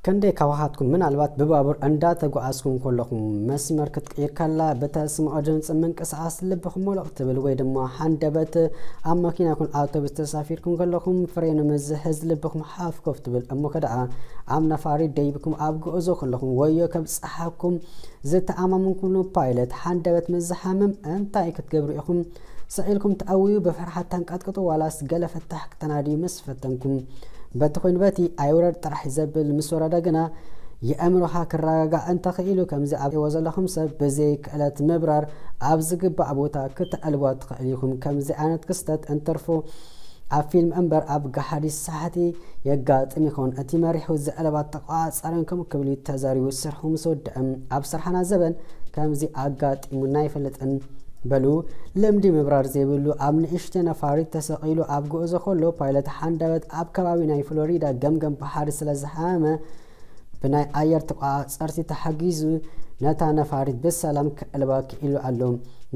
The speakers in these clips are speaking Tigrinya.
ክንደይ ካባኻትኩም ምናልባት ብባቡር እንዳተጓዓዝኩም ከለኹም መስመር ክትቅይር ከላ ብተስምዖ ድምፂ ምንቅስቓስ ልብኹም ሞሎቕ ትብል ወይ ድማ ሃንደበት ኣብ መኪና ይኹን ኣውቶቡስ ተሳፊርኩም ከለኹም ፍሬኑ ምዝሕዝ ልብኹም ሓፍ ኮፍ ትብል እሞ ከደኣ ኣብ ነፋሪት ደይብኩም ኣብ ጉዕዞ ከለኹም ወዮ ከብፅሓኩም ዝተኣማመንኩሉ ፓይለት ሃንደበት ምስ ዝሓምም እንታይ ክትገብሩ ኢኹም? ስቕ ኢልኩም ትኣውዩ ብፍርሓት ተንቀጥቅጡ ዋላስ ገለ ፍታሕ ክተናድዩ ምስ ፈተንኩም? በቲ ኮይኑ በቲ ኣይውረድ ጥራሕ ዘብል ምስ ወረደ ግና የእምሮኻ ክረጋጋእ እንተኽኢሉ ከምዚ ኣብዎ ዘለኹም ሰብ ብዘይ ክእለት ምብራር ኣብ ዝግባእ ቦታ ክተዕልዋ ትኽእል ኢኹም። ከምዚ ዓይነት ክስተት እንትርፎ ኣብ ፊልም እምበር ኣብ ገሓዲ ሳሕቲ የጋጥም ይኸውን። እቲ መሪሑ ዘዕለባ ተቋጻርን ከምኡ ክብል እዩ ተዛሪቡ። ስርሑ ምስ ወደአ ኣብ ስርሓና ዘበን ከምዚ ኣጋጢሙና ኣይፈልጥን። በሉ ልምዲ ምብራር ዘይብሉ ኣብ ንእሽተ ነፋሪት ተሰቒሉ ኣብ ጉዕዞ ከሎ ፓይለት ሓንደበት ኣብ ከባቢ ናይ ፍሎሪዳ ገምገም ባሕሪ ስለ ዝሓመመ ብናይ ኣየር ተቋጻጸርቲ ተሓጊዙ ነታ ነፋሪት ብሰላም ክዕልባ ክኢሉ ኣሎ።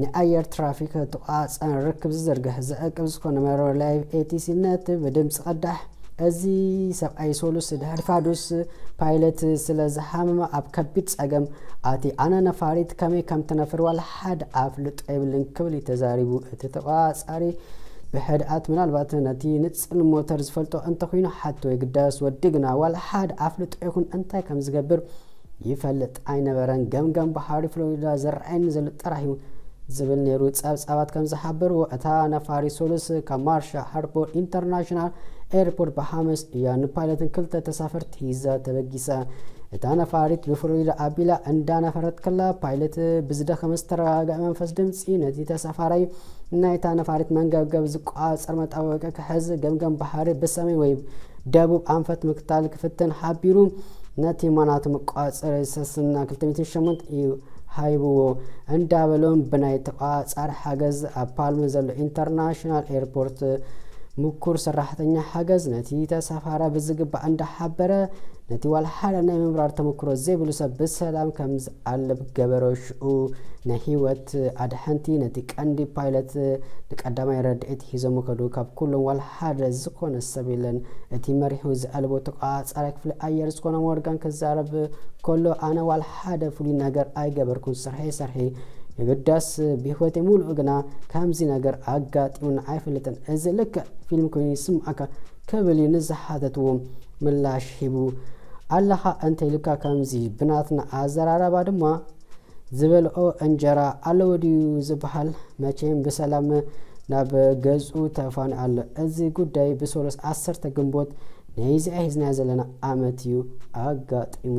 ናይ ኣየር ትራፊክ ተቋጻጸርን ርክብ ዝዝርግሕ ዝዕቅብ ዝኾነ መርበብ ላይቭ ኤ ቲ ሲ ነቲ ብድምጺ ቅዳሕ እዚ ሰብኣይ ሶሉስ ድሕሪ ፋዱስ ፓይለት ስለ ዝሓመመ ኣብ ከቢድ ጸገም ኣቲ ኣነ ነፋሪት ከመይ ከም ትነፍር ዋላ ሓደ ኣፍልጦ የብልን ክብል እዩ ተዛሪቡ። እቲ ተቋጻሪ ብሕድኣት ምናልባት ነቲ ንጽል ሞተር ዝፈልጦ እንተኾይኑ ሓቶ ይግደስ ወዲ ግና ዋላ ሓደ ኣፍልጦ ይኹን እንታይ ከም ዝገብር ይፈልጥ ኣይነበረን። ገምገም ባሕሪ ፍሎሪዳ ዝረኣየኒ ዘሎ ጥራሕ እዩ ዝብል ነይሩ። ጸብጻባት ከም ዝሓበርዎ እታ ነፋሪት ሶሉስ ካብ ማርሻ ሃርቦር ኢንተርናሽናል ኤርፖርት ብሓሙስ እያ ንፓይለትን ክልተ ተሳፈርቲ ሒዛ ተበጊሳ። እታ ነፋሪት ብፍሎሪዳ ኣቢላ እንዳነፈረት ከላ ፓይለት ብዝደኸመ ዝተረጋግዐ መንፈስ ድምጺ ነቲ ተሳፋራይ ናይታ ነፋሪት መንገብገብ ዝቋጸር መጣበቂ ክሕዝ ገምገም ባሕሪ ብሰሜን ወይ ደቡብ ኣንፈት ምክታል ክፍትን ሓቢሩ ነቲ ማናቱ መቋጸሪ ሰስና ክልተ ሚእትን ሸሞንተ እዩ ሃይብዎ እንዳበሎም ብናይ ተቋጻሪ ሓገዝ ኣብ ፓልም ዘሎ ኢንተርናሽናል ኤርፖርት ምኩር ሰራሕተኛ ሓገዝ ነቲ ተሳፋራ ብዝግባእ እንዳሓበረ ነቲ ዋላ ሓደ ናይ ምብራር ተመክሮ ዘይብሉ ሰብ ብሰላም ከም ዝኣልብ ገበሮ። ሽኡ ናይ ህይወት ኣድሓንቲ ነቲ ቀንዲ ፓይለት ንቀዳማይ ረድኤት ሒዞም ከዱ። ካብ ኩሎም ዋላ ሓደ ዝኾነ ሰብ የለን። እቲ መሪሑ ዝኣልቦ ተቋጻሪ ክፍሊ ኣየር ዝኾነ ሞርጋን ክዛረብ ከሎ ኣነ ዋላ ሓደ ፍሉይ ነገር ኣይገበርኩን። ስርሐይ ስርሐይ የግዳስ ብህይወተይ ሙሉእ ግና ከምዚ ነገር ኣጋጢሙና ኣይፈልጥን። እዚ ልክዕ ፊልም ኮይኑ ይስምዓካ ክብል እዩ ንዝሓተትዎ ምላሽ ሂቡ። ኣለኻ እንተ ኢልካ ከምዚ ብናትና ኣዘራረባ ድማ ዝበልኦ እንጀራ ኣለዎ ድዩ ዝበሃል መቸም ብሰላም ናብ ገዝኡ ተፋንዩ ኣሎ። እዚ ጉዳይ ብሶሉስ ዓሰርተ ግንቦት ናይዚ ሒዝናዮ ዘለና ዓመት እዩ ኣጋጢሙ።